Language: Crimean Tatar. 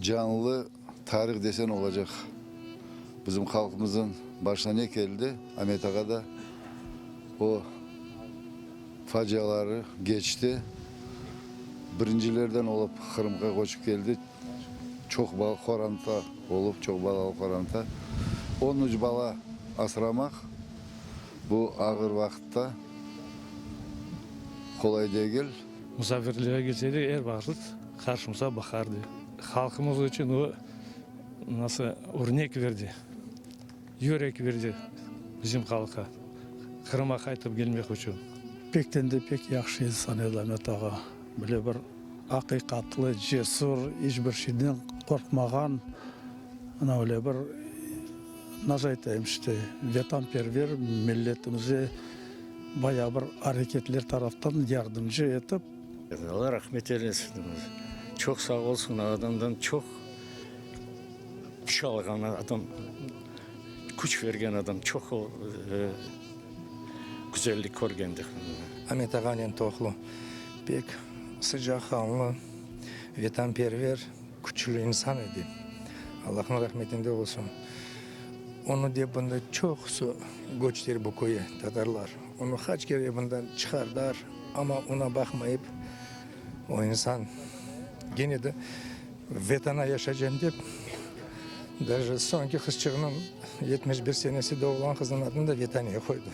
Canlı tarih desen olacaq. Bizim halqımıznıñ başına ne keldi, Amet ağa da o faciaları keçti. Birincilerden olıp Qırımğa köçip keldi. Çoq qoranta olıp, çoq balalı qoranta. 13 bala asramaq bu ağır vaqıtta qolay degil. Musafirlerge kelse de er vaqıt qarşımıza baqardı. Halqımız içün o nasıl örnek berdi, yürek berdi bizim halqqa, Qırımğa qaytıp kelmek içün. Pekten de pek yahşı insan edi Amet ağa. Böyle bir aqiqatlı, cesur, iç bir şeyden qorqmağan, ana öyle bir, nasıl aytayım işte, vetanperver, milletimize bayağı bir areketler taraftan yardımcı etip. Alla rahmet eylesin. Çoq sağ olsun, adamdan çoq küç alğan adam, küç bergen adam, çoq güzellik körgendir. Amet ağanen Tohlu pek sıcaqanlı, vetanperver, küçlü insan edi. Allahnıñ rahmetinde olsun. Onı dep bunda çoqusı köçtiler bu köye, tatarlar. Onı qaç kere bundan çıqardılar, amma oña baqmayıp, o insan gene de Vetana yaşaycam dep, daje soñki qızçığınıñ, 71 senesi doğulğan qızınıñ adını da Vetaniye qoydı.